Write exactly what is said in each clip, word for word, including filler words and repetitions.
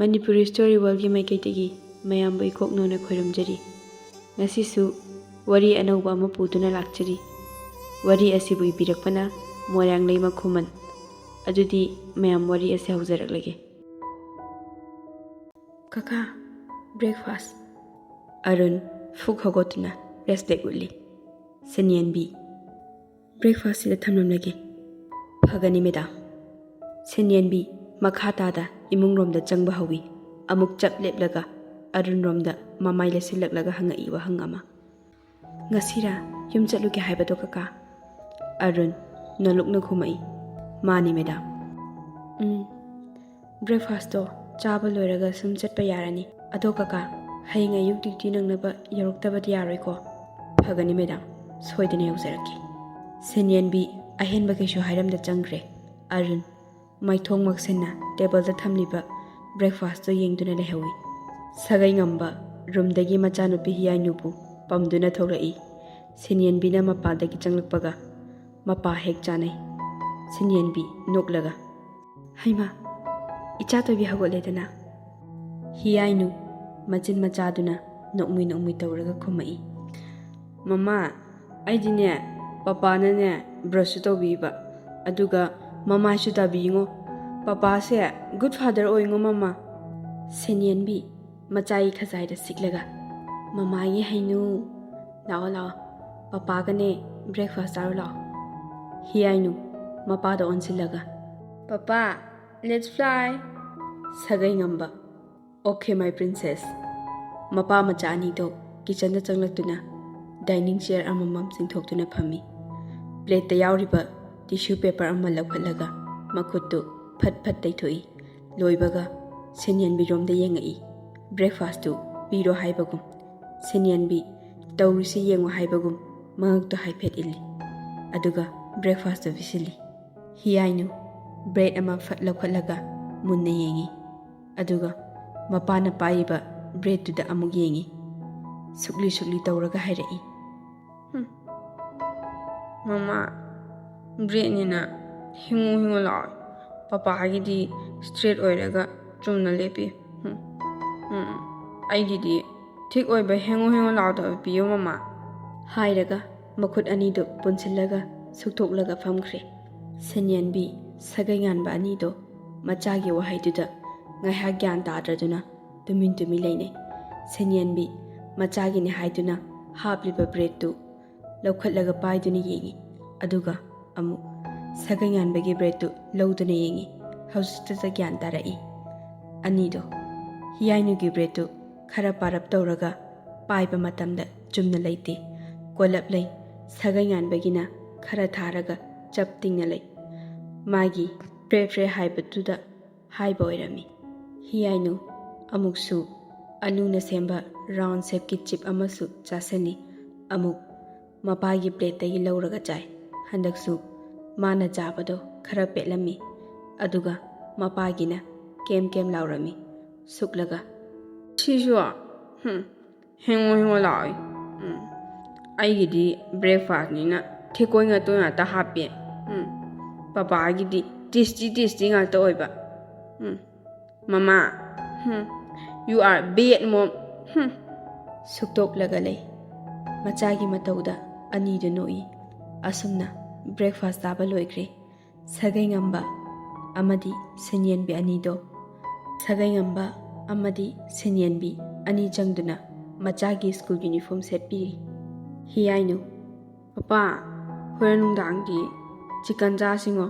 Manipuri story ꯋꯥꯔꯜꯒꯤ ꯃꯥꯏꯀꯩꯗꯒꯤ ꯃꯌꯥꯝꯕꯨ ꯏꯀꯣꯛ ꯅꯧꯅ ꯈꯣꯏꯔꯨꯝꯖꯔꯤ꯫ ꯉꯁꯤꯁꯨ ꯋꯥꯔꯤ ꯑꯅꯧꯕ ꯑꯃ ꯄꯨꯗꯨꯅ ꯂꯥꯛꯆꯔꯤ꯫ ꯋꯥꯔꯤ ꯑꯁꯤꯕꯨ ꯏꯕꯤꯔꯛꯄꯅ ꯃꯣꯏꯔꯥꯡꯂꯩꯃ ꯈꯨꯃꯟ꯫ ꯑꯗꯨꯗꯤ ꯃꯌꯥꯝ ꯋꯥꯔꯤ ꯑꯁꯤ ꯍꯧꯖꯔꯛꯂꯒꯦ꯫ "ꯀꯀꯥ, ꯕ꯭ꯔꯦꯛꯐꯥꯁ꯫" ꯑꯔꯨꯟ ꯐꯨꯛ ꯍꯧꯒꯠꯇꯨꯅ ꯔꯦꯁꯄꯦꯛ ꯎꯠꯂꯤ꯫ ꯁꯦꯟꯌꯦꯟꯕꯤ, "ꯕ꯭ꯔꯦꯛꯐꯥꯁꯁꯤꯗ ꯊꯝꯂꯝꯂꯒꯦ꯫" "ꯐꯒꯅꯤ ꯃꯦꯗꯥꯝ꯫" ꯁꯦꯟꯌꯦꯟꯕꯤ ꯃꯈꯥ ꯇꯥꯗ ꯏꯃꯨꯡꯔꯣꯝꯗ ꯆꯪꯕ ꯍꯧꯏ꯫ ꯑꯃꯨꯛ ꯆꯞ ꯂꯦꯞꯂꯒ ꯑꯔꯨꯟꯔꯣꯝꯗ ꯃꯃꯥꯏ ꯂꯩꯁꯤꯜꯂꯛꯂꯒ ꯍꯪꯉꯛꯏ ꯋꯥꯍꯪ ꯑꯃ꯫ "ꯉꯁꯤꯔꯥ ꯌꯨꯝ ꯆꯠꯂꯨꯒꯦ ꯍꯥꯏꯕꯗꯣ, ꯀꯀꯥ?" ꯑꯔꯨꯟ ꯅꯣꯂꯨꯛꯅ ꯈꯨꯝꯃꯛꯏ꯫ "ꯃꯥꯅꯤ ꯃꯦꯗꯥꯝ꯫" "ꯎꯝ, ꯕ꯭ꯔꯦꯛꯐꯥꯁꯇꯣ ꯆꯥꯕ ꯂꯣꯏꯔꯒ ꯁꯨꯝ ꯆꯠꯄ ꯌꯥꯔꯅꯤ꯫ ꯑꯗꯣ ꯀꯀꯥ, ꯍꯌꯦꯡ ꯑꯌꯨꯛ ꯗ꯭ꯌꯨꯇꯤ ꯅꯪꯅꯕ ꯌꯧꯔꯛꯇꯕꯗꯤ ꯌꯥꯔꯣꯏꯀꯣ?" "ꯐꯒꯅꯤ ꯃꯦꯗꯥꯝ, ꯁꯣꯏꯗꯅ ꯌꯧꯖꯔꯛꯀꯦ꯫" ꯁꯦꯟꯌꯦꯟꯕꯤ ꯑꯍꯦꯟꯕ ꯀꯩꯁꯨ ꯍꯥꯏꯔꯝꯗ ꯆꯪꯈ꯭ꯔꯦ꯫ ꯑꯔꯨꯟ ꯃꯥꯏꯊꯣꯡ ꯃꯛꯁꯟꯅ ꯇꯦꯕꯜꯗ ꯊꯝꯂꯤꯕ ꯕ꯭ꯔꯦꯛꯐꯥꯁꯇꯣ ꯌꯦꯡꯗꯨꯅ ꯂꯩꯍꯧꯏ꯫ ꯁꯥꯒꯩꯉꯝꯕ ꯔꯨꯝꯗꯒꯤ ꯃꯆꯥꯅꯨꯄꯤ ꯍꯤꯌꯥꯏꯅꯨꯕꯨ ꯄꯝꯗꯨꯅ ꯊꯣꯛꯂꯛꯏ꯫ ꯁꯦꯟꯌꯦꯟꯕꯤꯅ ꯃꯄꯥꯟꯗꯒꯤ ꯆꯪꯂꯛꯄꯒ ꯃꯄꯥ ꯍꯦꯛ ꯆꯥꯅꯩ꯫ ꯁꯦꯟꯌꯦꯟꯕꯤ ꯅꯣꯛꯂꯒ, "ꯍꯩꯃꯥ, ꯏꯆꯥ ꯇꯣꯏꯕꯤ ꯍꯧꯒꯠꯂꯦꯗꯅ?" ꯍꯤꯌꯥꯏꯅꯨ ꯃꯆꯤꯟ ꯃꯆꯥꯗꯨꯅ ꯅꯣꯛꯃꯨꯏ ꯅꯣꯛꯃꯨꯏ ꯇꯧꯔꯒ ꯈꯨꯝꯃꯛꯏ꯫ "ꯃꯃꯥ, ꯑꯩꯗꯤꯅꯦ, ꯄꯄꯥꯅꯅꯦ ꯕ꯭ꯔꯁꯁꯨ ꯇꯧꯕꯤꯕ, ꯑꯗꯨꯒ ꯃꯃꯥꯏꯁꯨ ꯇꯥꯕꯤꯉꯣ꯫ ꯄꯄꯥꯁꯦ ꯒꯨꯗ ꯐꯥꯗꯔ ꯑꯣꯏꯉꯣ ꯃꯃꯥ꯫" ꯁꯦꯟꯌꯦꯟꯕꯤ ꯃꯆꯥꯒꯤ ꯈꯖꯥꯏꯗ ꯁꯤꯛꯂꯒ, "ꯃꯃꯥꯒꯤ ꯍꯩꯅꯨ, ꯂꯥꯛꯑꯣ ꯂꯥꯛꯑꯣ, ꯄꯄꯥꯒꯅꯦ ꯕ꯭ꯔꯦꯛꯐꯥꯁ ꯆꯥꯔꯨ ꯂꯥꯛꯑꯣ꯫" ꯍꯤꯌꯥꯏꯅꯨ ꯃꯄꯥꯗ ꯑꯣꯟꯁꯤꯜꯂꯒ, "ꯄꯄꯥ, let's fly!" ꯁꯥꯒꯩꯉꯝꯕ, "Okay, my princess꯫" ꯃꯄꯥ ꯃꯆꯥ ꯑꯅꯤꯗꯣ ꯀꯤꯆꯟꯗ ꯆꯪꯂꯛꯇꯨꯅ ꯗꯥꯏꯅꯤꯡ ꯆꯤꯌꯔ ꯑꯃꯃꯝ ꯆꯤꯡꯊꯣꯛꯇꯨꯅ ꯐꯝꯃꯤ꯫ ꯄ꯭ꯂꯦꯠꯇ ꯌꯥꯎꯔꯤꯕ ꯇꯤꯁꯨ ꯄꯦꯄꯔ ꯑꯃ ꯂꯧꯈꯠꯂꯒ ꯃꯈꯨꯠꯇꯨ ꯐꯠ ꯐꯠ ꯇꯩꯊꯣꯛꯏ꯫ ꯂꯣꯏꯕꯒ ꯁꯦꯟꯌꯦꯟꯕꯤꯔꯣꯝꯗ ꯌꯦꯡꯉꯛꯏ꯫ ꯕ꯭ꯔꯦꯛꯐꯥꯁꯇꯨ ꯄꯤꯔꯣ ꯍꯥꯏꯕꯒꯨꯝ, ꯁꯦꯟꯌꯦꯟꯕꯤ ꯇꯧꯔꯤꯁꯤ ꯌꯦꯡꯉꯣ ꯍꯥꯏꯕꯒꯨꯝ ꯃꯉꯛꯇꯨ ꯍꯥꯏꯐꯦꯠ ꯏꯜꯂꯤ꯫ ꯑꯗꯨꯒ ꯕ꯭ꯔꯦꯛꯐꯥꯁꯇꯨ ꯄꯤꯁꯤꯜꯂꯤ꯫ ꯍꯤꯌꯥꯏꯅꯨ ꯕ꯭ꯔꯦꯗ ꯑꯃ ꯐꯠ ꯂꯧꯈꯠꯂꯒ ꯃꯨꯟꯅ ꯌꯦꯡꯉꯤ꯫ ꯑꯗꯨꯒ ꯃꯄꯥꯅ ꯄꯥꯏꯔꯤꯕ ꯕ꯭ꯔꯦꯗꯇꯨꯗ ꯑꯃꯨꯛ ꯌꯦꯡꯉꯤ꯫ ꯁꯨꯛꯂꯤ ꯁꯨꯛꯂꯤ ꯇꯧꯔꯒ ꯍꯥꯏꯔꯛꯏ, "ꯍꯨꯝ, ꯃꯃꯥ, ꯕ꯭ꯔꯦꯗꯅꯤꯅ ꯍꯤꯡꯉꯨ ꯍꯤꯡꯉꯨ ꯂꯥꯎꯋꯦ꯫ ꯄꯄꯥꯒꯤꯗꯤ ꯁ꯭ꯇ꯭ꯔꯦꯠ ꯑꯣꯏꯔꯒ ꯆꯨꯝꯅ ꯂꯦꯞꯄꯤ꯫ ꯎꯝ, ꯎꯝ, ꯑꯩꯒꯤꯗꯤ ꯊꯤꯛ ꯑꯣꯏꯕ ꯍꯦꯡꯉꯨ ꯍꯦꯡꯉꯨ ꯂꯥꯎꯗꯕ ꯄꯤꯌꯨ, ꯃꯃꯥ꯫ ꯍꯥꯏꯔꯒ ꯃꯈꯨꯠ ꯑꯅꯤꯗꯨ ꯄꯨꯟꯁꯤꯜꯂꯒ ꯁꯨꯛꯇꯣꯛꯂꯒ ꯐꯝꯈ꯭ꯔꯦ꯫ ꯁꯦꯟꯌꯦꯟꯕꯤ ꯁꯥꯒꯩ ꯉꯥꯟꯕ ꯑꯅꯤꯗꯣ ꯃꯆꯥꯒꯤ ꯋꯥꯍꯩꯗꯨꯗ ꯉꯥꯏꯍꯥꯛ ꯒ꯭ꯌꯥꯟ ꯇꯥꯗ꯭ꯔꯗꯨꯅ ꯇꯨꯃꯤꯟ ꯇꯨꯃꯤꯟ ꯂꯩꯅꯩ꯫ ꯁꯦꯟꯌꯦꯟꯕꯤ ꯃꯆꯥꯒꯤꯅꯤ ꯍꯥꯏꯗꯨꯅ ꯍꯥꯞꯂꯤꯕ ꯕ꯭ꯔꯦꯗꯇꯨ ꯂꯧꯈꯠꯂꯒ ꯄꯥꯏꯗꯨꯅ ꯌꯦꯡꯏ꯫ ꯑꯗꯨꯒ ꯑꯃꯨꯛ ꯁꯥꯒꯩ ꯉꯥꯟꯕꯒꯤ ꯕ꯭ꯔꯦꯗꯇꯨ ꯂꯧꯗꯨꯅ ꯌꯦꯡꯏ꯫ ꯍꯧꯖꯤꯛꯇꯗ ꯒ꯭ꯌꯥꯟ ꯇꯥꯔꯛꯏ꯫ ꯑꯅꯤꯗꯣ ꯍꯤꯌꯥꯏꯅꯨꯒꯤ ꯕ꯭ꯔꯦꯗꯇꯨ ꯈꯔ ꯄꯥꯔꯞ ꯇꯧꯔꯒ ꯄꯥꯏꯕ ꯃꯇꯝꯗ ꯆꯨꯝꯅ ꯂꯩꯇꯦ꯫ ꯀꯣꯜꯂꯞ ꯂꯩ꯫ ꯁꯥꯒꯩ ꯉꯥꯟꯕꯒꯤꯅ ꯈꯔ ꯊꯥꯔꯒ ꯆꯞ ꯇꯤꯡꯅ ꯂꯩ꯫ ꯃꯥꯒꯤ ꯐ꯭ꯔꯦ ꯐ꯭ꯔꯦ ꯍꯥꯏꯕꯗꯨꯗ ꯍꯥꯏꯕ ꯑꯣꯏꯔꯝꯃꯤ꯫ ꯍꯤꯌꯥꯏꯅꯨ ꯑꯃꯨꯛꯁꯨ ꯑꯂꯨꯅ ꯁꯦꯝꯕ ꯔꯥꯎꯟ ꯁꯦꯞꯀꯤ ꯆꯤꯞ ꯑꯃꯁꯨ ꯆꯥꯁꯤꯜꯂꯤ꯫ ꯑꯃꯨꯛ ꯃꯄꯥꯒꯤ ꯄ꯭ꯂꯦꯠꯇꯒꯤ ꯂꯧꯔꯒ ꯆꯥꯏ꯫ ꯍꯟꯗꯛꯁꯨ ꯃꯥꯅ ꯆꯥꯕꯗꯣ ꯈꯔ ꯄꯦꯠꯂꯝꯃꯤ꯫ ꯑꯗꯨꯒ ꯃꯄꯥꯒꯤꯅ ꯀꯦꯝ ꯀꯦꯝ ꯂꯥꯎꯔꯝꯃꯤ꯫ ꯁꯨꯛꯂꯒ, "ꯁꯤꯁꯨ, ꯍꯨꯝ, ꯍꯦꯡꯉꯣ ꯍꯦꯡꯉꯣ ꯂꯥꯎꯏ꯫ ꯎꯝ, ꯑꯩꯒꯤꯗꯤ ꯕ꯭ꯔꯦꯛꯐꯥꯁꯅꯤꯅ ꯊꯦꯀꯣꯏ ꯉꯥꯇꯣꯏ ꯉꯥꯛꯇ ꯍꯥꯞꯄꯦ꯫ ꯎꯝ, ꯄꯄꯥꯒꯤꯗꯤ ꯇꯦꯁꯇꯤ ꯇꯦꯁꯇꯤ ꯉꯥꯛꯇ ꯑꯣꯏꯕ꯫ ꯎꯝ, ꯃꯃꯥ, ꯍꯨꯝ, you are bad mom꯫ ꯍꯨꯝ꯫" ꯁꯨꯛꯇꯣꯛꯂꯒ ꯂꯩ꯫ ꯃꯆꯥꯒꯤ ꯃꯇꯧꯗ ꯑꯅꯤꯗꯨ ꯅꯣꯛꯏ꯫ ꯑꯁꯨꯝꯅ ꯕ꯭ꯔꯦꯛꯐꯥꯁ ꯆꯥꯕ ꯂꯣꯏꯈ꯭ꯔꯦ꯫ ꯁꯥꯒꯩ ꯉꯝꯕ ꯑꯃꯗꯤ ꯁꯦꯟꯌꯦꯟꯕꯤ ꯑꯅꯤꯗꯣ, ꯁꯥꯒꯩ ꯉꯝꯕ ꯑꯃꯗꯤ ꯁꯦꯟꯌꯦꯟꯕꯤ ꯑꯅꯤ ꯆꯪꯗꯨꯅ ꯃꯆꯥꯒꯤ ꯁ꯭ꯀꯨꯜ ꯌꯨꯅꯤꯐꯣꯔꯝ ꯁꯦꯠꯄꯤꯔꯤ꯫ ꯍꯤꯌꯥꯏꯅꯨ, "ꯄꯄꯥ, ꯍꯣꯔꯦꯟ ꯅꯨꯡꯗꯥꯡꯒꯤ ꯆꯤꯀꯟ ꯆꯥꯁꯤꯉꯣ꯫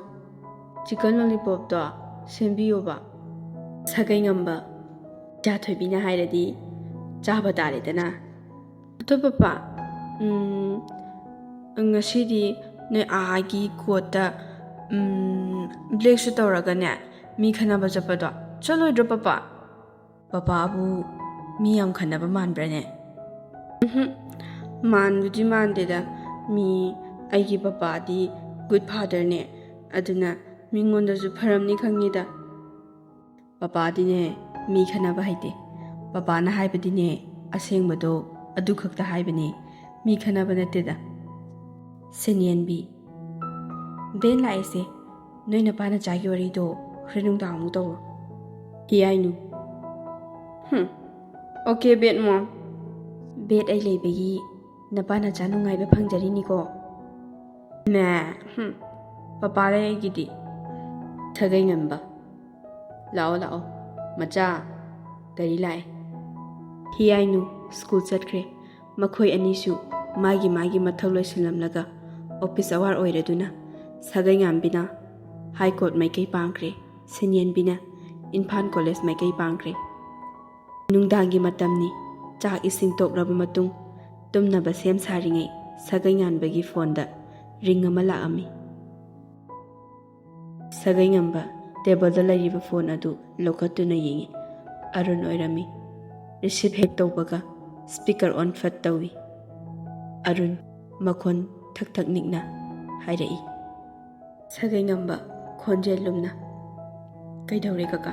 ꯆꯤꯀꯟ ꯂꯣꯂꯤꯄꯣꯞꯇꯣ ꯁꯦꯝꯕꯤꯌꯣꯕ꯫" ꯁꯥꯒꯩ ꯉꯝꯕ, "ꯏꯆꯥ ꯊꯣꯏꯕꯤꯅ ꯍꯥꯏꯔꯗꯤ ꯆꯥꯕ ꯇꯥꯔꯦꯗꯅ꯫ ꯑꯗꯣ ꯄꯄꯥ, ꯎꯝ, ꯉꯁꯤꯗꯤ ꯅꯣꯏ ꯑꯥꯒꯤ ꯀꯣꯔꯠꯇ, ꯎꯝ, ꯕ꯭ꯂꯦꯛꯁꯨ ꯇꯧꯔꯒꯅꯦ, ꯃꯤ ꯈꯠꯅꯕ ꯆꯠꯄꯗꯣ ꯆꯠꯂꯣꯏꯗ꯭ꯔꯣ ꯄꯄꯥ?" "ꯄꯄꯥꯕꯨ ꯃꯤ ꯌꯥꯝ ꯈꯠꯅꯕ ꯃꯥꯟꯕ꯭ꯔꯅꯦ?" "ꯎꯝꯍꯨꯝ, ꯃꯥꯟꯕꯨꯗꯤ ꯃꯥꯟꯗꯦꯗ꯫ ꯃꯤ, ꯑꯩꯒꯤ ꯄꯄꯥꯗꯤ ꯒꯨꯗ ꯐꯥꯗꯔꯅꯦ, ꯑꯗꯨꯅ ꯃꯤꯉꯣꯟꯗꯁꯨ ꯐꯔꯝꯅꯤ ꯈꯪꯉꯤꯗ꯫" "ꯄꯄꯥꯗꯤꯅꯦ, ꯃꯤ ꯈꯠꯅꯕ ꯍꯩꯇꯦ꯫ ꯄꯄꯥꯅ ꯍꯥꯏꯕꯗꯤꯅꯦ, ꯑꯁꯦꯡꯕꯗꯣ ꯑꯗꯨ ꯈꯛꯇ ꯍꯥꯏꯕꯅꯦ, ꯃꯤ ꯈꯠꯅꯕ ꯅꯠꯇꯦꯗ꯫" ꯁꯦꯟꯌꯦꯟꯕꯤ, "ꯕꯦꯟ ꯂꯥꯛꯏꯁꯦ, ꯅꯣꯏ ꯅꯄꯥ ꯅꯆꯥꯒꯤ ꯋꯥꯔꯤꯗꯣ ꯍꯣꯔꯦꯟ ꯅꯨꯡꯗꯥꯡ ꯑꯃꯨꯛ ꯇꯧꯔꯣ꯫" ꯍꯤꯌꯥꯏꯅꯨ꯫ ꯍꯝ꯫ Okay, bed mom. Bed ꯑꯩ ꯂꯩꯕꯒꯤ ꯅꯄꯥ ꯅꯆꯥ ꯅꯨꯡꯉꯥꯏꯕ ꯐꯪꯖꯔꯤꯅꯤꯀꯣ꯫ ꯃꯦ꯫ ꯍꯝ꯫ ꯄꯄꯥ ꯂꯩ ꯑꯩꯒꯤꯗꯤ꯫ ꯁꯥꯒꯩꯉꯝꯕ꯫ ꯂꯥꯛꯑꯣ, ꯂꯥꯛꯑꯣ꯫ ꯃꯆꯥ꯫ ꯒꯥꯔꯤ ꯂꯥꯛꯑꯦ꯫ ꯍꯤꯌꯥꯏꯅꯨ ꯁ꯭ꯀꯨꯜ ꯆꯠꯈ꯭ꯔꯦ꯫ ꯃꯈꯣꯏ ꯑꯅꯤꯁꯨ ꯃꯥꯒꯤ ꯃꯥꯒꯤ ꯃꯊꯧ ꯂꯣꯏꯁꯤꯜꯂꯝꯂꯒ office hour ꯑꯣꯏꯔꯗꯨꯅ ꯁꯥꯒꯩꯉꯥꯝꯕꯤꯅ High Court ꯃꯥꯏꯀꯩ ꯄꯥꯡꯈ꯭ꯔꯦ꯫ ꯁꯦꯟꯌꯦꯟꯕꯤꯅ ꯏꯝꯐꯥꯜ ꯀꯣꯂꯦꯖ ꯃꯥꯏꯀꯩ ꯄꯥꯡꯈ꯭ꯔꯦ꯫ ꯅꯨꯡꯗꯥꯡꯒꯤ ꯃꯇꯝꯅꯤ꯫ ꯆꯥꯛ ꯏꯁꯤꯡ ꯇꯣꯛꯂꯕ ꯃꯇꯨꯡ ꯇꯨꯝꯅꯕ ꯁꯦꯝ ꯁꯥꯔꯤꯉꯩ ꯁꯥꯒꯩꯉꯥꯟꯕꯒꯤ ꯐꯣꯟꯗ ring ꯑꯃ ꯂꯥꯛꯑꯝꯃꯤ꯫ ꯁꯥꯒꯩꯉꯝꯕ ꯇꯦꯕꯜꯗ ꯂꯩꯔꯤꯕ ꯐꯣꯟ ꯑꯗꯨ ꯂꯧꯈꯠꯇꯨꯅ ꯌꯦꯡꯉꯤ꯫ ꯑꯔꯨꯟ ꯑꯣꯏꯔꯝꯃꯤ꯫ Receive ꯍꯦꯛ ꯇꯧꯕꯒ speaker on ꯐꯠ ꯇꯧꯏ꯫ ꯑꯔꯨꯟ ꯃꯈꯣꯟ ꯊꯛ ꯊꯛ ꯅꯤꯛꯅ ꯍꯥꯏꯔꯛꯏ꯫ ꯁꯥꯒꯩꯉꯝꯕ ꯈꯣꯟꯖꯦꯜ ꯂꯨꯝꯅ, "ꯀꯩꯗꯧꯔꯦ ꯀꯀꯥ?"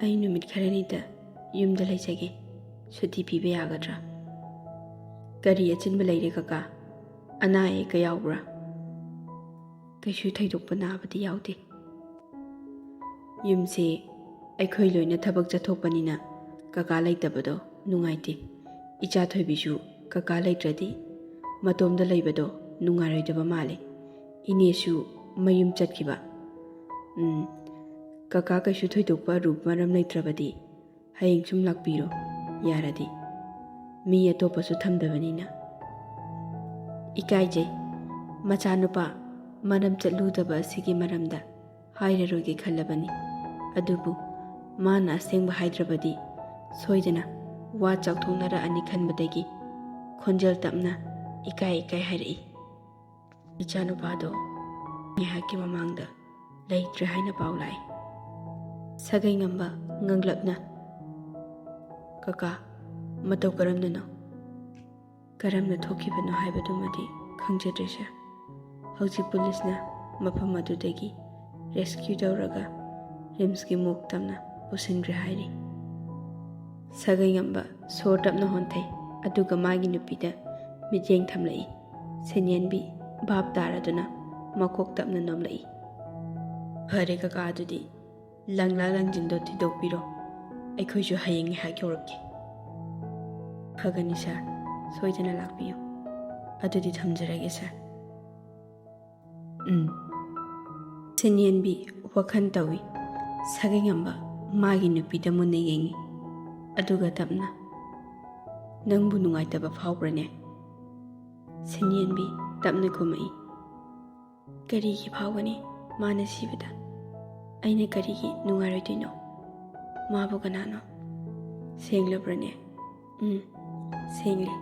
"ꯑꯩ ꯅꯨꯃꯤꯠ ꯈꯔꯅꯤꯗ ꯌꯨꯝꯗ ꯂꯩꯖꯒꯦ꯫ ꯁꯨꯇꯤ ꯄꯤꯕ ꯌꯥꯒꯗ꯭ꯔꯥ?" "ꯀꯔꯤ ꯑꯆꯤꯟꯕ ꯂꯩꯔꯦ ꯀꯀꯥ? ꯑꯅꯥ ꯑꯌꯦꯛꯀ ꯌꯥꯎꯕ꯭ꯔꯥ?" "ꯀꯩꯁꯨ ꯊꯣꯏꯗꯣꯛꯄ ꯅꯥꯕꯗꯤ ꯌꯥꯎꯗꯦ꯫ ꯌꯨꯝꯁꯦ ꯑꯩꯈꯣꯏ ꯂꯣꯏꯅ ꯊꯕꯛ ꯆꯠꯊꯣꯛꯄꯅꯤꯅ ꯀꯀꯥ ꯂꯩꯇꯕꯗꯣ ꯅꯨꯡꯉꯥꯏꯇꯦ꯫ ꯏꯆꯥ ꯊꯣꯏꯕꯤꯁꯨ ꯀꯀꯥ ꯂꯩꯇ꯭ꯔꯗꯤ ꯃꯇꯣꯝꯗ ꯂꯩꯕꯗꯣ ꯅꯨꯡꯉꯥꯏꯔꯣꯏꯗꯕ ꯃꯥꯜꯂꯦ꯫ ꯏꯅꯦꯁꯨ ꯃꯌꯨꯝ ꯆꯠꯈꯤꯕ꯫ ꯎꯝ, ꯀꯀꯥ ꯀꯩꯁꯨ ꯊꯣꯏꯗꯣꯛꯄ ꯑꯔꯨꯕ ꯃꯔꯝ ꯂꯩꯇ꯭ꯔꯕꯗꯤ ꯍꯌꯦꯡ ꯁꯨꯝ ꯂꯥꯛꯄꯤꯔꯣ, ꯌꯥꯔꯗꯤ꯫ ꯃꯤ ꯑꯇꯣꯞꯄꯁꯨ ꯊꯝꯗꯕꯅꯤꯅ꯫" ꯏꯀꯥꯏꯖꯩ꯫ ꯃꯆꯥꯅꯨꯄꯥ ꯃꯔꯝ ꯆꯠꯂꯨꯗꯕ ꯑꯁꯤꯒꯤ ꯃꯔꯝꯗ ꯍꯥꯏꯔꯔꯣꯏꯒꯦ ꯈꯜꯂꯕꯅꯤ꯫ ꯑꯗꯨꯕꯨ ꯃꯥꯅ ꯑꯁꯦꯡꯕ ꯍꯥꯏꯗ꯭ꯔꯕꯗꯤ ꯁꯣꯏꯗꯅ ꯋꯥ ꯆꯥꯎꯊꯣꯛꯅꯔꯛꯑꯅꯤ ꯈꯟꯕꯗꯒꯤ ꯈꯣꯟꯖꯦꯜ ꯇꯞꯅ ꯏꯀꯥꯏ ꯏꯀꯥꯏ ꯍꯥꯏꯔꯛꯏ꯫ "ꯏꯆꯥꯅꯨꯄꯥꯗꯣ ꯉꯥꯏꯍꯥꯛꯀꯤ ꯃꯃꯥꯡꯗ ꯂꯩꯇ꯭ꯔꯦ ꯍꯥꯏꯅ ꯄꯥꯎ ꯂꯥꯛꯏ꯫" ꯁꯥꯒꯩꯉꯝꯕ ꯉꯥꯡꯂꯞꯅ, "ꯀꯀꯥ, ꯃꯇꯧ ꯀꯔꯝꯅꯅꯣ?" "ꯀꯔꯝꯅ ꯊꯣꯛꯈꯤꯕꯅꯣ ꯍꯥꯏꯕꯗꯨꯃꯗꯤ ꯈꯪꯖꯗ꯭ꯔꯦ ꯁꯥꯔ꯫ ꯍꯧꯖꯤꯛ ꯄꯨꯂꯤꯁꯅ ꯃꯐꯝ ꯑꯗꯨꯗꯒꯤ rescue ꯇꯧꯔꯒ ꯔꯤꯝꯁꯀꯤ ꯃꯣꯛ ꯇꯝꯅ ꯄꯨꯁꯤꯟꯈ꯭ꯔꯦ ꯍꯥꯏꯔꯤ꯫" ꯁꯥꯒꯩꯉꯝꯕ ꯁꯣꯔ ꯇꯞꯅ ꯍꯣꯟꯊꯩ, ꯑꯗꯨꯒ ꯃꯥꯒꯤ ꯅꯨꯄꯤꯗ ꯃꯤꯠꯌꯦꯡ ꯊꯝꯂꯛꯏ꯫ ꯁꯦꯟꯌꯦꯟꯕꯤ ꯚꯥꯞ ꯇꯥꯔꯗꯨꯅ ꯃꯀꯣꯛ ꯇꯞꯅ ꯅꯣꯝꯂꯛꯏ꯫ "ꯐꯔꯦ ꯀꯀꯥ, ꯑꯗꯨꯗꯤ ꯂꯪꯂꯥ ꯂꯪꯖꯤꯟꯗꯣ ꯊꯤꯗꯣꯛꯄꯤꯔꯣ꯫ ꯑꯩꯈꯣꯏꯁꯨ ꯍꯌꯦꯡ ꯉꯥꯏꯍꯥꯛ ꯌꯧꯔꯛꯀꯦ꯫ ꯐꯒꯅꯤ ꯁꯥꯔ, ꯁꯣꯏꯗꯅ ꯂꯥꯛꯄꯤꯌꯨ꯫ ꯑꯗꯨꯗꯤ ꯊꯝꯖꯔꯒꯦ ꯁꯥꯔ꯫ ꯎꯝ꯫ ꯁꯦꯟꯌꯦꯟꯕꯤ ꯋꯥꯈꯜ ꯇꯧꯏ꯫ ꯁꯥꯒꯩꯉꯝꯕ ꯃꯥꯒꯤ ꯅꯨꯄꯤꯗ ꯃꯨꯟꯅ ꯌꯦꯡꯏ꯫ ꯑꯗꯨꯒ ꯇꯞꯅ, "ꯅꯪꯕꯨ ꯅꯨꯡꯉꯥꯏꯇꯕ ꯐꯥꯎꯕ꯭ꯔꯅꯦ?" ꯁꯦꯟꯌꯦꯟꯕꯤ ꯇꯞꯅ ꯈꯨꯝꯃꯛꯏ꯫ "ꯀꯔꯤꯒꯤ ꯐꯥꯎꯒꯅꯤ? ꯃꯥꯅ ꯁꯤꯕꯗ ꯑꯩꯅ ꯀꯔꯤꯒꯤ ꯅꯨꯡꯉꯥꯏꯔꯣꯏꯗꯣꯏꯅꯣ? ꯃꯥꯕꯨ ꯀꯅꯥꯅꯣ?" "ꯁꯦꯡꯂꯕ꯭ꯔꯅꯦ?" "ꯎꯝ, ꯁꯦꯡꯂꯦ꯫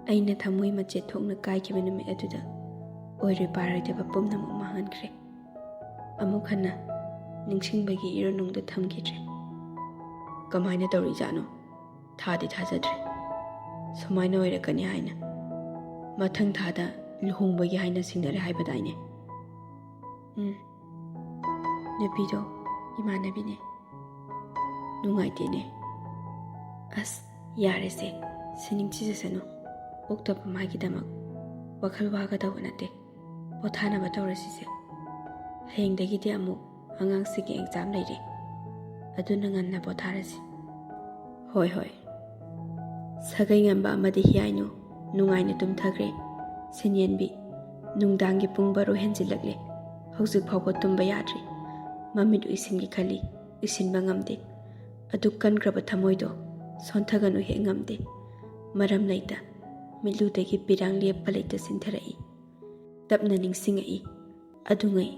ꯑꯩꯅ ꯊꯃꯣꯏ ꯃꯆꯦꯠ ꯊꯣꯛꯅ ꯀꯥꯏꯈꯤꯕ ꯅꯨꯃꯤꯠ ꯑꯗꯨꯗ ꯑꯣꯏꯔꯣꯏ ꯄꯥꯔꯣꯏꯗꯕ ꯄꯨꯝꯅꯃꯛ ꯃꯥꯡꯍꯟꯈ꯭ꯔꯦ꯫ ꯑꯃꯨꯛ ꯍꯟꯅ ꯅꯤꯡꯁꯤꯡꯕꯒꯤ ꯏꯔꯣꯟꯅꯨꯡꯗ ꯊꯝꯈꯤꯗ꯭ꯔꯦ꯫ ꯀꯃꯥꯏꯅ ꯇꯧꯔꯤꯖꯥꯠꯅꯣ? ꯊꯥꯗꯤ ꯊꯥꯖꯗ꯭ꯔꯦ꯫ ꯁꯨꯃꯥꯏꯅ ꯑꯣꯏꯔꯛꯀꯅꯤ ꯍꯥꯏꯅ꯫ ꯃꯊꯪ ꯊꯥꯗ ꯂꯨꯍꯣꯡꯕꯒꯤ ꯍꯥꯏꯅ ꯁꯤꯡꯅꯔꯦ ꯍꯥꯏꯕꯗꯥꯏꯅꯦ?" "ꯎꯝ, ꯅꯨꯄꯤꯗꯣ ꯏꯃꯥꯟꯅꯕꯤꯅꯦ꯫ ꯅꯨꯡꯉꯥꯏꯇꯦꯅꯦ꯫ ꯑꯁ, ꯌꯥꯔꯦꯁꯦ, ꯁꯤꯅꯤꯡ ꯊꯤꯖꯁꯅꯨ꯫ ꯑꯣꯛꯇꯕ ꯃꯥꯒꯤꯗꯃꯛ ꯋꯥꯈꯜ ꯋꯥꯒꯗꯧꯕ ꯅꯠꯇꯦ꯫ ꯄꯣꯊꯥꯅꯕ ꯇꯧꯔꯁꯤꯁꯦ꯫ ꯍꯌꯦꯡꯗꯒꯤꯗꯤ ꯑꯃꯨꯛ ꯑꯉꯥꯡꯁꯤꯡꯒꯤ ꯑꯦꯛꯖꯥꯝ ꯂꯩꯔꯦ꯫ ꯑꯗꯨꯅ ꯉꯟꯅ ꯄꯣꯊꯥꯔꯁꯤ꯫" "ꯍꯣꯏ, ꯍꯣꯏ꯫" ꯁꯥꯒꯩꯉꯝꯕ ꯑꯃꯗꯤ ꯍꯤꯌꯥꯏꯅꯨ ꯅꯨꯡꯉꯥꯏꯅ ꯇꯨꯝꯊꯈ꯭ꯔꯦ꯫ ꯁꯦꯟꯌꯦꯟꯕꯤ ꯅꯨꯡꯗꯥꯡꯒꯤ ꯄꯨꯡ ꯕꯥꯔꯣ ꯍꯦꯟꯖꯤꯜꯂꯛꯂꯦ꯫ ꯍꯧꯖꯤꯛ ꯐꯥꯎꯕ ꯇꯨꯝꯕ ꯌꯥꯗ꯭ꯔꯤ꯫ ꯃꯃꯤꯠ ꯎꯏꯁꯤꯟꯒꯦ ꯈꯜꯂꯤ, ꯎꯏꯁꯤꯟꯕ ꯉꯝꯗꯦ꯫ ꯑꯗꯨꯛ ꯀꯟꯈ꯭ꯔꯕ ꯊꯃꯣꯏꯗꯣ ꯁꯣꯟꯊꯒꯅꯨ ꯍꯦꯛ ꯉꯝꯗꯦ꯫ ꯃꯔꯝ ꯂꯩꯇ ꯃꯤꯠꯂꯨꯗꯒꯤ ꯄꯤꯔꯥꯡ ꯂꯦꯞꯄ ꯂꯩꯇ ꯆꯤꯟꯊꯔꯛꯏ꯫ ꯇꯞꯅ ꯅꯤꯡꯁꯤꯡꯉꯛꯏ꯫ ꯑꯗꯨꯉꯩ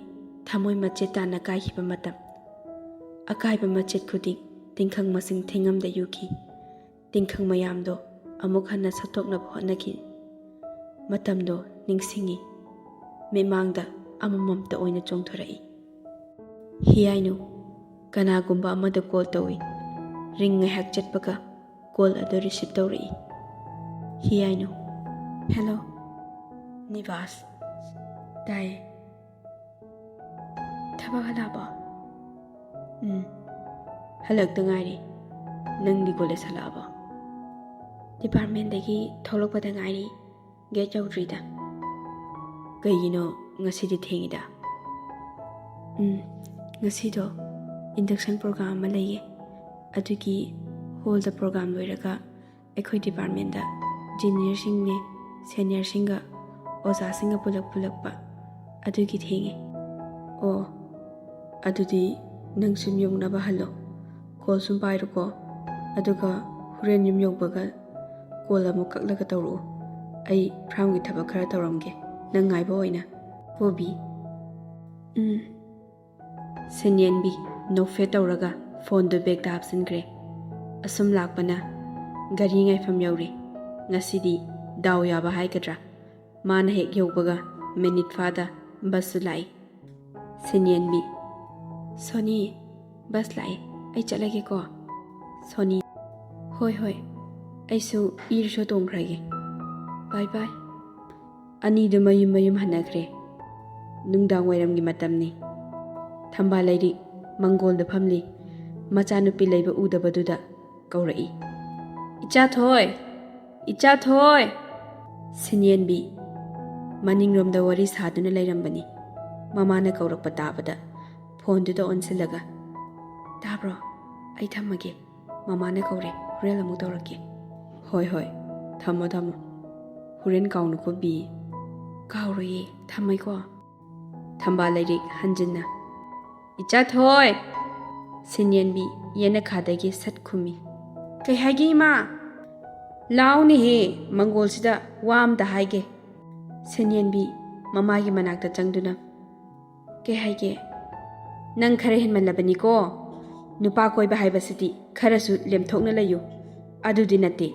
ꯊꯃꯣꯏ ꯃꯆꯦꯠ ꯇꯥꯅ ꯀꯥꯏꯈꯤꯕ ꯃꯇꯝ꯫ ꯑꯀꯥꯏꯕ ꯃꯆꯦꯠ ꯈꯨꯗꯤꯡ ꯇꯤꯡꯈꯪ ꯃꯁꯤꯡ ꯊꯦꯡꯉꯝꯗ ꯌꯨꯈꯤ꯫ ꯇꯤꯡꯈꯪ ꯃꯌꯥꯝꯗꯣ ꯑꯃꯨꯛ ꯍꯟꯅ ꯁꯠꯇꯣꯛꯅꯕ ꯍꯣꯠꯅꯈꯤ꯫ ꯃꯇꯝꯗꯣ ꯅꯤꯡꯁꯤꯡꯉꯤ꯫ ꯃꯤꯠꯃꯥꯡꯗ ꯑꯃꯃꯝꯇ ꯑꯣꯏꯅ ꯆꯣꯡꯊꯣꯔꯛꯏ꯫ ꯍꯤꯌꯥꯏꯅꯨ ꯀꯅꯥꯒꯨꯝꯕ ꯑꯃꯗ ꯀꯣꯜ ꯇꯧꯏ꯫ ꯔꯤꯡ ꯉꯥꯏꯍꯥꯛ ꯆꯠꯄꯒ ꯀꯣꯜ ꯑꯗꯨ ꯔꯤꯁꯤꯞ ꯇꯧꯔꯛꯏ꯫ ꯍꯤꯌꯥꯏꯅꯨ, "ꯍꯦꯜꯂꯣ꯫" "ꯅꯤꯕꯥꯁ꯫" "ꯇꯥꯏꯌꯦ꯫" "ꯊꯕꯛ ꯍꯜꯂꯛꯑꯕꯣ?" "ꯎꯝ, ꯍꯜꯂꯛꯇ ꯉꯥꯏꯔꯤ꯫ ꯅꯪꯗꯤ ꯀꯣꯂꯦꯖ ꯍꯜꯂꯛꯑꯕꯣ?" "ꯗꯤꯄꯥꯔꯠꯃꯦꯟꯗꯒꯤ ꯊꯣꯛꯂꯛꯄꯗ ꯉꯥꯏꯔꯤ꯫ ꯒꯦꯠ ꯌꯧꯗ꯭ꯔꯤꯗ꯫" "ꯀꯩꯒꯤꯅꯣ ꯉꯁꯤꯗꯤ ꯊꯦꯡꯉꯤꯗ?" "ꯎꯝ, ꯉꯁꯤꯗꯣ induction program ꯑꯃ ꯂꯩꯌꯦ꯫ ꯑꯗꯨꯒꯤ ꯍꯣꯜꯗ ꯄ꯭ꯔꯣꯒ꯭ꯔꯥꯝ ꯂꯣꯏꯔꯒ ꯑꯩꯈꯣꯏ ꯗꯤꯄꯥꯔꯠꯃꯦꯟꯗ ꯖꯨꯅꯤꯌꯔꯁꯤꯡꯅꯦ, ꯁꯦꯅꯤꯌꯔꯁꯤꯡꯒ, ꯑꯣꯖꯥꯁꯤꯡꯒ ꯄꯨꯂꯞ ꯄꯨꯜꯂꯛꯄ꯫ ꯑꯗꯨꯒꯤ ꯊꯦꯡꯉꯦ꯫ ꯑꯣ, ꯑꯗꯨꯗꯤ ꯅꯪ ꯁꯨꯝ ꯌꯧꯅꯕ ꯍꯜꯂꯣ꯫ ꯀꯣꯜ ꯁꯨꯝ ꯄꯥꯏꯔꯨꯀꯣ꯫ ꯑꯗꯨꯒ ꯍꯣꯔꯦꯟ ꯌꯨꯝ ꯌꯧꯕꯒ ꯀꯣꯜ ꯑꯃꯨꯛ ꯀꯛꯂꯒ ꯇꯧꯔꯛꯎ꯫ ꯑꯩ ꯐꯥꯔꯝꯒꯤ ꯊꯕꯛ ꯈꯔ ꯇꯧꯔꯝꯒꯦ, ꯅꯪ ꯉꯥꯏꯕ ꯑꯣꯏꯅ꯫ ꯍꯣꯕꯤ꯫ ꯎꯝ꯫ ꯁꯦꯟꯌꯦꯟꯕꯤ ꯅꯣꯛꯐꯦꯠ ꯇꯧꯔꯒ ꯐꯣꯟꯗꯨ ꯕꯦꯒꯇ ꯍꯥꯞꯆꯤꯟꯈ꯭ꯔꯦ꯫ ꯑꯁꯨꯝ ꯂꯥꯛꯄꯅ ꯒꯥꯔꯤ ꯉꯥꯏꯐꯝ ꯌꯧꯔꯦ꯫ ꯉꯁꯤꯗꯤ ꯗꯥꯎ ꯌꯥꯕ ꯍꯥꯏꯒꯗ꯭ꯔꯥ, ꯃꯥꯅ ꯍꯦꯛ ꯌꯧꯕꯒ ꯃꯤꯅꯤꯠ ꯐꯥꯗ ꯕꯁꯁꯨ ꯂꯥꯛꯏ꯫ ꯁꯦꯟꯌꯦꯟꯕꯤ, "ꯁꯣꯅꯤ, ꯕꯁ ꯂꯥꯛꯑꯦ, ꯑꯩ ꯆꯠꯂꯒꯦꯀꯣ꯫" ꯁꯣꯅꯤ, "ꯍꯣꯏ ꯍꯣꯏ, ꯑꯩꯁꯨ ꯏ ꯔꯤꯛꯁꯣ ꯇꯣꯡꯈ꯭ꯔꯒꯦ꯫ ꯕꯥꯏ ꯕꯥꯏ꯫" ꯑꯅꯤꯗꯨ ꯃꯌꯨꯝ ꯃꯌꯨꯝ ꯍꯟꯅꯈ꯭ꯔꯦ꯫ ꯅꯨꯡꯗꯥꯡ ꯋꯥꯏꯔꯝꯒꯤ ꯃꯇꯝꯅꯤ꯫ ꯊꯝꯕꯥꯜ ꯂꯩꯔꯤꯛ ꯃꯪꯒꯣꯜꯗ ꯐꯝꯂꯤ꯫ ꯃꯆꯥꯅꯨꯄꯤ ꯂꯩꯕ ꯎꯗꯕꯗꯨꯗ ꯀꯧꯔꯛꯏ, "ꯏꯆꯥ ꯊꯣꯏ! ꯏꯆꯥ ꯊꯣꯏ!" ꯁꯤꯟꯌꯦꯟꯕꯤ ꯃꯅꯤꯡꯔꯣꯝꯗ ꯋꯥꯔꯤ ꯁꯥꯗꯨꯅ ꯂꯩꯔꯝꯕꯅꯤ꯫ ꯃꯃꯥꯅ ꯀꯧꯔꯛꯄ ꯇꯥꯕꯗ ꯐꯣꯟꯗꯨꯗ ꯑꯣꯟꯁꯤꯜꯂꯒ, "ꯇꯥꯕ꯭ꯔꯣ? ꯑꯩ ꯊꯝꯃꯒꯦ꯫ ꯃꯃꯥꯅ ꯀꯧꯔꯦ, ꯍꯣꯔꯦꯟ ꯑꯃꯨꯛ ꯇꯧꯔꯛꯀꯦ꯫" "ꯍꯣꯏ ꯍꯣꯏ, ꯊꯝꯃꯣ ꯊꯝꯃꯣ꯫ ꯍꯣꯔꯦꯟ ꯀꯥꯎꯅꯨꯀꯣ ꯕꯤ꯫" "ꯀꯥꯎꯔꯣꯏꯌꯦ, ꯊꯝꯃꯦꯀꯣ꯫" ꯊꯝꯕꯥꯜ ꯂꯩꯔꯤꯛ ꯍꯟꯖꯤꯟꯅ, "ꯏꯆꯥ ꯊꯣꯏ!" ꯁꯤꯟꯌꯦꯟꯕꯤ ꯌꯦꯅꯈꯥꯗꯒꯤ ꯁꯠ ꯈꯨꯝꯃꯤ, "ꯀꯩ ꯍꯥꯏꯒꯦ ꯏꯃꯥ?" "ꯂꯥꯎꯅꯦꯍꯦ, ꯃꯪꯒꯣꯜꯁꯤꯗ ꯋꯥ ꯑꯝꯇ ꯍꯥꯏꯒꯦ꯫" ꯁꯤꯟꯌꯦꯟꯕꯤ ꯃꯃꯥꯒꯤ ꯃꯅꯥꯛꯇ ꯆꯪꯗꯨꯅ, "ꯀꯩ ꯍꯥꯏꯒꯦ?" "ꯅꯪ ꯈꯔ ꯍꯦꯟꯃꯜꯂꯕꯅꯤꯀꯣ꯫ ꯅꯨꯄꯥ ꯀꯣꯏꯕ ꯍꯥꯏꯕꯁꯤꯗꯤ ꯈꯔꯁꯨ ꯂꯦꯝꯊꯣꯛꯅ ꯂꯩꯌꯨ꯫ ꯑꯗꯨꯗꯤ ꯅꯠꯇꯦ,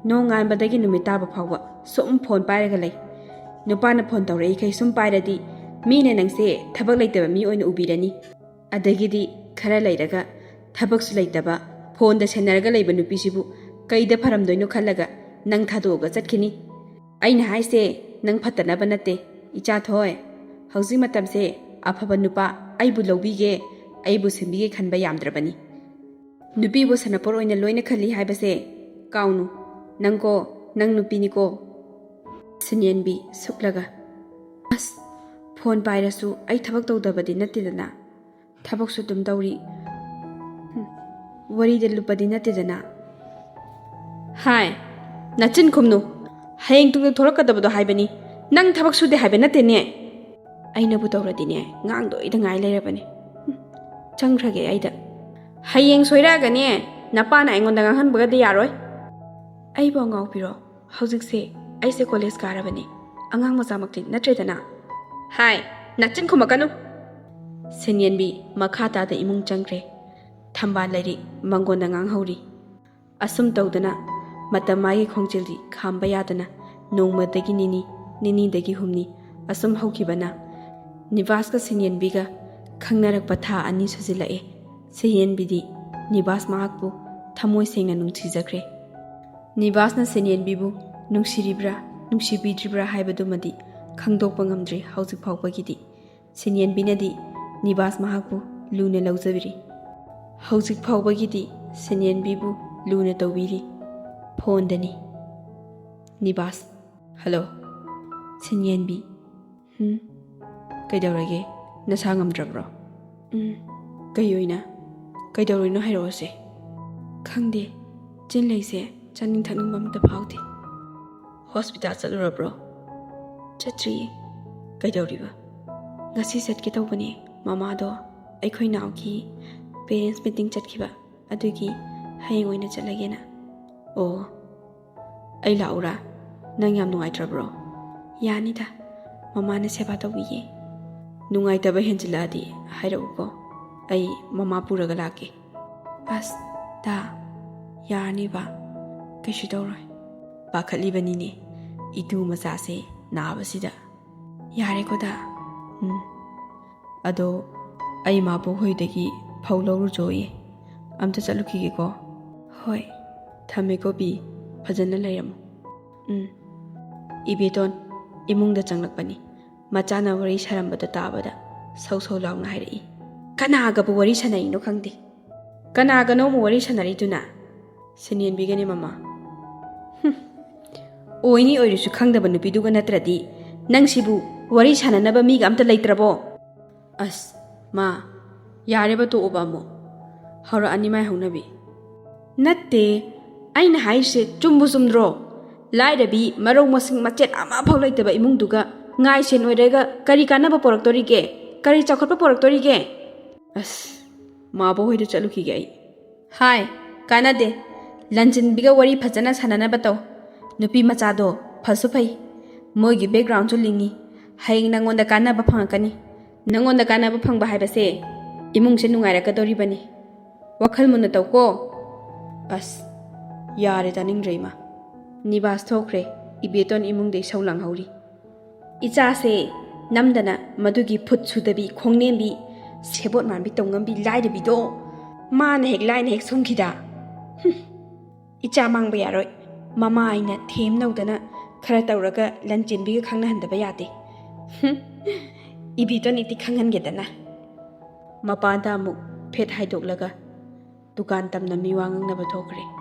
ꯅꯣꯡꯉꯥꯟꯕꯗꯒꯤ ꯅꯨꯃꯤꯠ ꯇꯥꯕ ꯐꯥꯎꯕ ꯁꯨꯝ ꯐꯣꯟ ꯄꯥꯏꯔꯒ ꯂꯩ꯫ ꯅꯨꯄꯥꯅ ꯐꯣꯟ ꯇꯧꯔꯛꯏꯈꯩ ꯁꯨꯝ ꯄꯥꯏꯔꯗꯤ ꯃꯤꯅ ꯅꯪꯁꯦ ꯊꯕꯛ ꯂꯩꯇꯕ ꯃꯤ ꯑꯣꯏꯅ ꯎꯕꯤꯔꯅꯤ꯫ ꯑꯗꯒꯤꯗꯤ ꯈꯔ ꯂꯩꯔꯒ ꯊꯕꯛꯁꯨ ꯂꯩꯇꯕ, ꯐꯣꯟꯗ ꯁꯦꯟꯅꯔꯒ ꯂꯩꯕ ꯅꯨꯄꯤꯁꯤꯕꯨ ꯀꯩꯗ ꯐꯔꯝꯗꯣꯏꯅꯣ ꯈꯜꯂꯒ ꯅꯪ ꯊꯥꯗꯣꯛꯑꯒ ꯆꯠꯈꯤꯅꯤ꯫ ꯑꯩꯅ ꯍꯥꯏꯁꯦ ꯅꯪ ꯐꯠꯇꯅꯕ ꯅꯠꯇꯦ, ꯏꯆꯥ ꯊꯣꯏ꯫ ꯍꯧꯖꯤꯛ ꯃꯇꯝꯁꯦ ꯑꯐꯕ ꯅꯨꯄꯥ ꯑꯩꯕꯨ ꯂꯧꯕꯤꯒꯦ, ꯑꯩꯕꯨ ꯁꯦꯝꯕꯤꯒꯦ ꯈꯟꯕ ꯌꯥꯝꯗ꯭ꯔꯕꯅꯤ꯫ ꯅꯨꯄꯤꯕꯨ ꯁꯅꯥꯄꯣꯠ ꯑꯣꯏꯅ ꯂꯣꯏꯅ ꯈꯜꯂꯤ ꯍꯥꯏꯕꯁꯦ ꯀꯥꯎꯅꯨ꯫ ꯅꯪꯀꯣ, ꯅꯪ ꯅꯨꯄꯤꯅꯤꯀꯣ꯫" ꯁꯤꯟꯌꯦꯟꯕꯤ ꯁꯨꯛꯂꯒ, "ꯑꯁ, ꯐꯣꯟ ꯄꯥꯏꯔꯁꯨ ꯑꯩ ꯊꯕꯛ ꯇꯧꯗꯕꯗꯤ ꯅꯠꯇꯦꯗꯅ꯫ ꯊꯕꯛꯁꯨ ꯑꯗꯨꯝ ꯇꯧꯔꯤ, ꯋꯥꯔꯤꯗ ꯂꯨꯞꯄꯗꯤ ꯅꯠꯇꯦꯗꯅ꯫ ꯍꯥꯏ, ꯅꯆꯤꯟ ꯈꯨꯝꯅꯨ꯫ ꯍꯌꯦꯡ ꯇꯨꯡꯗ ꯊꯣꯛꯂꯛꯀꯗꯕꯗꯣ ꯍꯥꯏꯕꯅꯤ꯫ ꯅꯪ ꯊꯕꯛ ꯁꯨꯗꯦ ꯍꯥꯏꯕ ꯅꯠꯇꯦꯅꯦ꯫ ꯑꯩꯅꯕꯨ ꯇꯧꯔꯗꯤꯅꯦ, ꯉꯥꯡꯗꯣꯏꯗ ꯉꯥꯏ ꯂꯩꯔꯕꯅꯤ꯫ ꯍꯨꯝ, ꯆꯪꯈ꯭ꯔꯒꯦ ꯑꯩꯗ꯫ ꯍꯌꯦꯡ ꯁꯣꯏꯔꯛꯑꯒꯅꯦ, ꯅꯄꯥꯅ ꯑꯩꯉꯣꯟꯗ ꯉꯥꯡꯍꯟꯕꯒꯗꯤ ꯌꯥꯔꯣꯏ꯫ ꯑꯩꯕꯨ ꯑꯉꯥꯎꯕꯤꯔꯣ? ꯍꯧꯖꯤꯛꯁꯦ ꯑꯩꯁꯦ ꯀꯣꯂꯦꯖ ꯀꯥꯔꯕꯅꯤ, ꯑꯉꯥꯡ ꯃꯆꯥꯃꯛꯇꯤ ꯅꯠꯇ꯭ꯔꯦꯗꯅ꯫ ꯍꯥꯏ, ꯅꯆꯤꯟ ꯈꯨꯝꯃꯛꯀꯅꯨ꯫ ꯁꯦꯟꯌꯦꯟꯕꯤ ꯃꯈꯥ ꯇꯥꯗ ꯏꯃꯨꯡ ꯆꯪꯈ꯭ꯔꯦ꯫ ꯊꯝꯕꯥꯜ ꯂꯩꯔꯤ ꯃꯪꯒꯣꯟꯗ ꯉꯥꯡꯍꯧꯔꯤ꯫ ꯑꯁꯨꯝ ꯇꯧꯗꯅ ꯃꯇꯝ ꯃꯥꯒꯤ ꯈꯣꯡꯖꯦꯜꯗꯤ ꯈꯥꯝꯕ ꯌꯥꯗꯅ ꯅꯣꯡꯃꯗꯒꯤ ꯅꯤꯅꯤ, ꯅꯤꯅꯤꯗꯒꯤ ꯍꯨꯝꯅꯤ ꯑꯁꯨꯝ ꯍꯧꯈꯤꯕꯅ ꯅꯤꯕꯥꯁꯀ ꯁꯦꯟꯌꯦꯟꯕꯤꯒ ꯈꯪꯅꯔꯛꯄ ꯊꯥ ꯑꯅꯤ ꯁꯨꯖꯤꯜꯂꯛꯑꯦ꯫ ꯁꯦꯟꯌꯦꯟꯕꯤꯗꯤ ꯅꯤꯕꯥꯁ ꯃꯍꯥꯛꯄꯨ ꯊꯃꯣꯏ ꯁꯦꯡꯅ ꯅꯨꯡꯁꯤꯖꯈ꯭ꯔꯦ꯫ ꯅꯤꯕꯥꯁꯅ ꯁꯦꯟꯌꯦꯟꯕꯤꯕꯨ ꯅꯨꯡꯁꯤꯔꯤꯕ꯭ꯔꯥ, ꯅꯨꯡꯁꯤꯕꯤꯗ꯭ꯔꯤꯕ꯭ꯔꯥ ꯍꯥꯏꯕꯗꯨꯃꯗꯤ ꯈꯪꯗꯣꯛꯄ ꯉꯝꯗ꯭ꯔꯤ ꯍꯧꯖꯤꯛ ꯐꯥꯎꯕꯒꯤꯗꯤ꯫ ꯁꯦꯟꯌꯦꯟꯕꯤꯅꯗꯤ ꯅꯤꯕꯥꯁ ꯃꯍꯥꯛꯄꯨ ꯂꯨꯅ ꯂꯧꯖꯕꯤꯔꯤ꯫ ꯍꯧꯖꯤꯛ ꯐꯥꯎꯕꯒꯤꯗꯤ ꯁꯦꯟꯌꯦꯟꯕꯤꯕꯨ ꯂꯨꯅ ꯇꯧꯕꯤꯔꯤ꯫ ꯐꯣꯟꯗꯅꯤ꯫ ꯅꯤꯕꯥꯁ꯫ ꯍꯜꯂꯣ꯫ ꯁꯦꯟꯌꯦꯟꯕꯤ꯫ ꯍꯨꯝ? ꯀꯩꯗꯧꯔꯒꯦ? ꯅꯁꯥ ꯉꯝꯗ꯭ꯔꯕ꯭ꯔꯣ? ꯎꯝ꯫ ꯀꯩ ꯑꯣꯏꯅ? ꯀꯩꯗꯧꯔꯤꯅꯣ ꯍꯥꯏꯔꯛꯑꯣꯁꯦ꯫ ꯈꯪꯗꯦ꯫ ꯆꯤꯟ ꯂꯩꯁꯦ ꯆꯥꯅꯤꯡ ꯊꯛꯅꯤꯡꯕ ꯑꯝꯇ ꯐꯥꯎꯗꯦ꯫ ꯍꯣꯁꯄꯤꯇꯥꯜ ꯆꯠꯂꯨꯔꯕ꯭ꯔꯣ? ꯆꯠꯇ꯭ꯔꯤꯌꯦ꯫ ꯀꯩꯗꯧꯔꯤꯕ? ꯉꯁꯤ ꯆꯠꯀꯦ ꯇꯧꯕꯅꯦ꯫ ꯃꯃꯥꯗꯣ ꯑꯩꯈꯣꯏ ꯅꯥꯎꯒꯤ ꯄꯦꯔꯦꯟꯁ ꯃꯤꯇꯤꯡ ꯆꯠꯈꯤꯕ, ꯑꯗꯨꯒꯤ ꯍꯌꯦꯡ ꯑꯣꯏꯅ ꯆꯠꯂꯒꯦꯅ꯫ ꯑꯣ, ꯑꯩ ꯂꯥꯛꯎꯔꯥ? ꯅꯪ ꯌꯥꯝ ꯅꯨꯡꯉꯥꯏꯇ꯭ꯔꯕ꯭ꯔꯣ? ꯌꯥꯅꯤꯗ, ꯃꯃꯥꯅ ꯁꯦꯕꯥ ꯇꯧꯕꯤꯒꯦ꯫ ꯅꯨꯡꯉꯥꯏꯇꯕ ꯍꯦꯟꯖꯤꯜꯂꯛꯑꯗꯤ ꯍꯥꯏꯔꯛꯎꯀꯣ, ꯑꯩ ꯃꯃꯥ ꯄꯨꯔꯒ ꯂꯥꯛꯀꯦ꯫ ꯑꯁ, ꯗꯥ, ꯌꯥꯔꯅꯤꯕ, ꯀꯩꯁꯨ ꯇꯧꯔꯣꯏ꯫ ꯄꯥꯈꯠꯂꯤꯕꯅꯤꯅꯦ, ꯏꯇꯨ ꯃꯆꯥꯁꯦ ꯅꯥꯕꯁꯤꯗ꯫ ꯌꯥꯔꯦꯀꯣ, ꯗꯥ? ꯎꯝ꯫ ꯑꯗꯣ ꯑꯩ ꯃꯥꯕꯣꯛ ꯍꯣꯏꯗꯒꯤ ꯐꯧ ꯂꯧꯔꯨꯆꯣꯌꯦ꯫ ꯑꯝꯇ ꯆꯠꯂꯨꯈꯤꯒꯦꯀꯣ꯫ ꯍꯣꯏ꯫ ꯊꯝꯃꯦꯀꯣ ꯕꯤ, ꯐꯖꯅ ꯂꯩꯔꯝꯃꯨ꯫ ꯎꯝ꯫ ꯏꯕꯦꯇꯣꯟ ꯏꯃꯨꯡꯗ ꯆꯪꯂꯛꯄꯅꯤ꯫ ꯃꯆꯥꯅ ꯋꯥꯔꯤ ꯁꯥꯔꯝꯕꯗ ꯇꯥꯕꯗ ꯁꯧ ꯁꯧ ꯂꯥꯎꯅ ꯍꯥꯏꯔꯛꯏ꯫ ꯀꯅꯥꯒꯕꯨ ꯋꯥꯔꯤ ꯁꯥꯟꯅꯔꯤꯅꯣ ꯈꯪꯗꯦ꯫ ꯀꯅꯥꯒꯅꯣ ꯑꯃꯨꯛ ꯋꯥꯔꯤ ꯁꯥꯟꯅꯔꯤꯗꯨꯅ? ꯁꯦꯟꯌꯦꯟꯕꯤꯒꯅꯤ ꯃꯃꯥ꯫ ꯍꯨꯝ꯫ ꯑꯣꯏꯅꯤ ꯑꯣꯏꯔꯁꯨ ꯈꯪꯗꯕ ꯅꯨꯄꯤꯗꯨꯒ ꯅꯠꯇ꯭ꯔꯗꯤ ꯅꯪꯁꯤꯕꯨ ꯋꯥꯔꯤ ꯁꯥꯟꯅꯅꯕ ꯃꯤꯒ ꯑꯝꯇ ꯂꯩꯇ꯭ꯔꯕꯣ? ꯑꯁ, ꯃꯥ, ꯌꯥꯔꯦꯕ, ꯇꯣꯛꯑꯣꯕ ꯑꯃꯨꯛ꯫ ꯍꯧꯔꯛꯑꯅꯤ ꯃꯥꯏ ꯍꯧꯅꯕꯤ꯫ ꯅꯠꯇꯦ, ꯑꯩꯅ ꯍꯥꯏꯔꯤꯁꯦ ꯆꯨꯝꯕꯨ ꯆꯨꯝꯗ꯭ꯔꯣ? ꯂꯥꯏꯔꯕꯤ, ꯃꯔꯧ ꯃꯁꯤꯡ ꯃꯆꯦꯠ ꯑꯃꯐꯥꯎ ꯂꯩꯇꯕ ꯏꯃꯨꯡꯗꯨꯒ ꯉꯥꯏ ꯁꯦꯟ ꯑꯣꯏꯔꯒ ꯀꯔꯤ ꯀꯥꯟꯅꯕ ꯄꯣꯔꯛꯇꯣꯔꯤꯒꯦ? ꯀꯔꯤ ꯆꯥꯎꯈꯠꯄ ꯄꯣꯔꯛꯇꯣꯔꯤꯒꯦ? ꯑꯁ, ꯃꯥꯕꯣꯛ ꯍꯣꯏꯗ ꯆꯠꯂꯨꯈꯤꯒꯦ ꯑꯩ꯫ ꯍꯥꯏ, ꯀꯥꯟꯅꯗꯦ꯫ ꯂꯟꯆꯦꯟꯕꯤꯒ ꯋꯥꯔꯤ ꯐꯖꯅ ꯁꯥꯟꯅꯅꯕ ꯇꯧ꯫ ꯅꯨꯄꯤ ꯃꯆꯥꯗꯣ ꯐꯁꯨ ꯐꯩ, ꯃꯣꯏꯒꯤ ꯕꯦꯛꯒ꯭ꯔꯥꯎꯟꯁꯨ ꯂꯤꯡꯉꯤ꯫ ꯍꯌꯦꯡ ꯅꯪꯉꯣꯟꯗ ꯀꯥꯟꯅꯕ ꯐꯪꯉꯛꯀꯅꯤ꯫ ꯅꯪꯉꯣꯟꯗ ꯀꯥꯟꯅꯕ ꯐꯪꯕ ꯍꯥꯏꯕꯁꯦ ꯏꯃꯨꯡꯁꯦ ꯅꯨꯡꯉꯥꯏꯔꯛꯀꯗꯧꯔꯤꯕꯅꯤ꯫ ꯋꯥꯈꯜ ꯃꯨꯟꯅ ꯇꯧꯀꯣ꯫ ꯑꯁ, ꯌꯥꯔꯦ, ꯇꯥꯅꯤꯡꯗ꯭ꯔꯦ ꯏꯃꯥ꯫ ꯅꯤꯕꯥꯁ ꯊꯣꯛꯈ꯭ꯔꯦ꯫ ꯏꯕꯦꯇꯣꯟ ꯏꯃꯨꯡꯗ ꯏꯁꯧ ꯂꯥꯡꯍꯧꯔꯤ꯫ ꯏꯆꯥꯁꯦ ꯅꯝꯗꯅ ꯃꯗꯨꯒꯤ ꯐꯨꯠ ꯁꯨꯗꯕꯤ, ꯈꯣꯡꯅꯦꯝꯕꯤ, ꯁꯦꯕꯣꯠ ꯃꯥꯟꯕꯤ, ꯇꯧꯉꯝꯕꯤ ꯂꯥꯏꯔꯕꯤꯗꯣ ꯃꯥꯅ ꯍꯦꯛ ꯂꯥꯏꯅ ꯍꯦꯛ ꯁꯨꯝꯈꯤꯗ꯫ ꯍꯨꯝ, ꯏꯆꯥ ꯃꯥꯡꯕ ꯌꯥꯔꯣꯏ꯫ ꯃꯃꯥ ꯑꯩꯅ ꯊꯦꯝꯅꯧꯗꯅ ꯈꯔ ꯇꯧꯔꯒ ꯂꯟꯆꯦꯟꯕꯤꯒ ꯈꯪꯅꯍꯟꯗꯕ ꯌꯥꯗꯦ꯫ ꯍꯨꯝ, ꯏꯕꯦꯇꯣꯟ ꯏꯇꯤ ꯈꯪꯍꯟꯒꯦꯗꯅ꯫ ꯃꯄꯥꯟꯗ ꯑꯃꯨꯛ ꯐꯦꯠ ꯍꯥꯏꯗꯣꯛꯂꯒ ꯗꯨꯀꯥꯟ ꯇꯝꯅ ꯃꯤꯋꯥ ꯉꯥꯡꯅꯕ ꯊꯣꯛꯈ꯭ꯔꯦ꯫